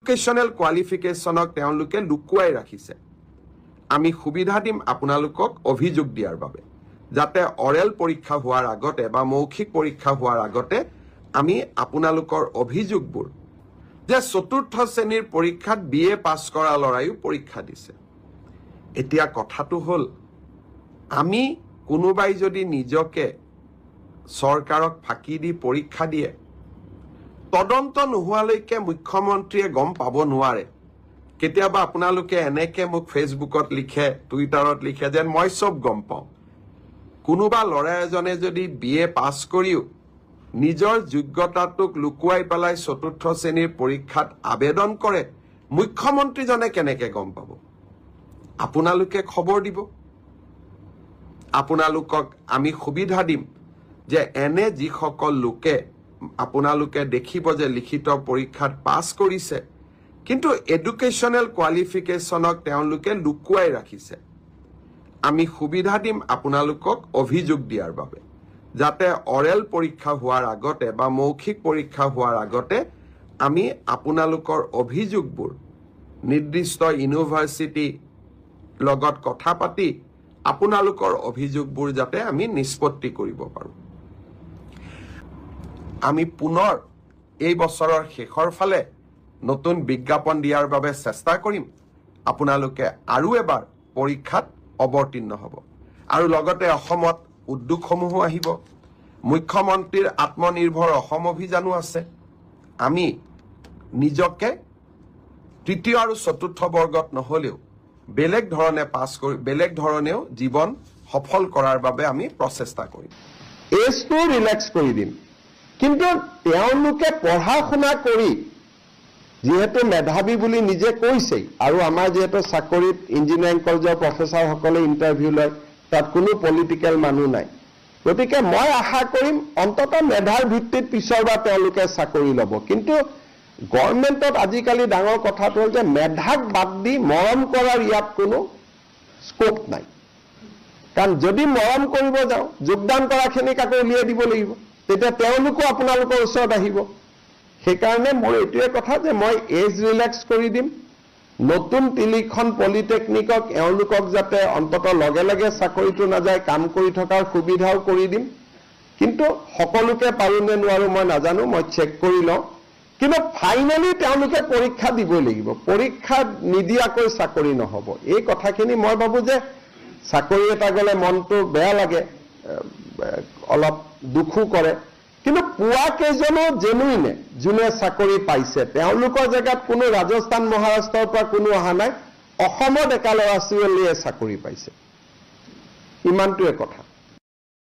Educational কোৱালিফিকেশ্যনক তেওঁলোকে লুকুৱাই ৰাখিছে। আমি সুবিধা দিম আপোনালোকক অভিযোগ দিয়াৰ বাবে, যাতে অৰেল পৰীক্ষা হোৱাৰ আগতে বা মৌখিক পৰীক্ষা হোৱাৰ আগতে আমি আপোনালোকৰ অভিযোগবোৰ যে চতুৰ্থ শ্ৰেণীৰ পৰীক্ষাত বি এ পাছ কৰা ল'ৰাইও পৰীক্ষা দিছে। এতিয়া কথাটো হ'ল, আমি কোনোবাই যদি নিজকে চৰকাৰক ফাঁকি দি পৰীক্ষা দিয়ে, তদন্ত নোহোৱালৈকে মুখ্যমন্ত্ৰীয়ে গম পাব নোৱাৰে। কেতিয়াবা আপোনালোকে এনেকে মোক ফেচবুকত লিখে, টুইটাৰত লিখে যেন মই চব গম পাওঁ। কোনোবা ল'ৰা এজনে যদি বি এ পাছ কৰিও নিজৰ যোগ্যতাটোক লুকুৱাই পেলাই চতুৰ্থ শ্ৰেণীৰ পৰীক্ষাত আবেদন কৰে, মুখ্যমন্ত্ৰীজনে কেনেকে গম পাব? আপোনালোকে খবৰ দিব। আপোনালোকক আমি সুবিধা দিম যে এনে যিসকল লোকে আপোনালোকে দেখিব যে লিখিত পৰীক্ষাত পাছ কৰিছে, কিন্তু এডুকেশ্যনেল কোৱালিফিকেশ্যনক তেওঁলোকে লুকুৱাই ৰাখিছে, আমি সুবিধা দিম আপোনালোকক অভিযোগ দিয়াৰ বাবে, যাতে অৰেল পৰীক্ষা হোৱাৰ আগতে বা মৌখিক পৰীক্ষা হোৱাৰ আগতে আমি আপোনালোকৰ অভিযোগবোৰ নিৰ্দিষ্ট ইউনিভাৰ্চিটি লগত কথা পাতি আপোনালোকৰ অভিযোগবোৰ যাতে আমি নিষ্পত্তি কৰিব পাৰোঁ। আমি পুনৰ এই বছৰৰ শেষৰ ফালে নতুন বিজ্ঞাপন দিয়াৰ বাবে চেষ্টা কৰিম। আপোনালোকে আৰু এবাৰ পৰীক্ষাত অৱতীৰ্ণ হ'ব আৰু লগতে অসমত উদ্যোগসমূহো আহিব। মুখ্যমন্ত্ৰীৰ আত্মনিৰ্ভৰ অসম অভিযানো আছে। আমি নিজকে তৃতীয় আৰু চতুৰ্থ বৰ্গত নহ'লেও বেলেগ ধৰণে পাছ কৰি বেলেগ ধৰণেও জীৱন সফল কৰাৰ বাবে আমি প্ৰচেষ্টা কৰিম। এজটো ৰিলেক্স কৰি দিম, কিন্তু তেওঁলোকে পঢ়া শুনা কৰি যিহেতু মেধাৱী বুলি নিজে কৈছেই, আৰু আমাৰ যিহেতু চাকৰিত ইঞ্জিনিয়াৰিং কলেজৰ প্ৰফেচাৰসকলে ইণ্টাৰভিউ লয়, তাত কোনো পলিটিকেল মানুহ নাই, গতিকে মই আশা কৰিম অন্ততঃ মেধাৰ ভিত্তিত পিছৰবাৰ তেওঁলোকে চাকৰি ল'ব। কিন্তু গভৰ্ণমেণ্টত আজিকালি ডাঙৰ কথাটো হ'ল যে মেধাক বাদ দি মৰম কৰাৰ ইয়াত কোনো স্কোপ নাই। কাৰণ যদি মৰম কৰিব যাওঁ, যোগদান কৰাখিনিক আকৌ উলিয়াই দিব লাগিব, তেতিয়া তেওঁলোকো আপোনালোকৰ ওচৰত আহিব। সেইকাৰণে মোৰ এইটোৱে কথা যে মই এজ ৰিলেক্স কৰি দিম। নতুন তিনিখন পলিটেকনিকক এওঁলোকক যাতে অন্ততঃ লগে লগে চাকৰিটো নাযায়, কাম কৰি থকাৰ সুবিধাও কৰি দিম। কিন্তু সকলোকে পাৰোঁ নে নোৱাৰোঁ মই নাজানো, মই চেক কৰি লওঁ। কিন্তু ফাইনেলি তেওঁলোকে পৰীক্ষা দিবই লাগিব, পৰীক্ষা নিদিয়াকৈ চাকৰি নহ'ব। এই কথাখিনি মই ভাবোঁ যে চাকৰি এটা গ'লে মনটো বেয়া লাগে, অলপ দুখো কৰে, কিন্তু পোৱা কেইজনো জেনুইনে যোনে চাকৰি পাইছে, তেওঁলোকৰ জেগাত কোনো ৰাজস্থান মহাৰাষ্ট্ৰৰ পৰা কোনো অহা নাই, অসমৰ ডেকা ল'ৰা ছোৱালীয়ে চাকৰি পাইছে। ইমানটোৱে কথা।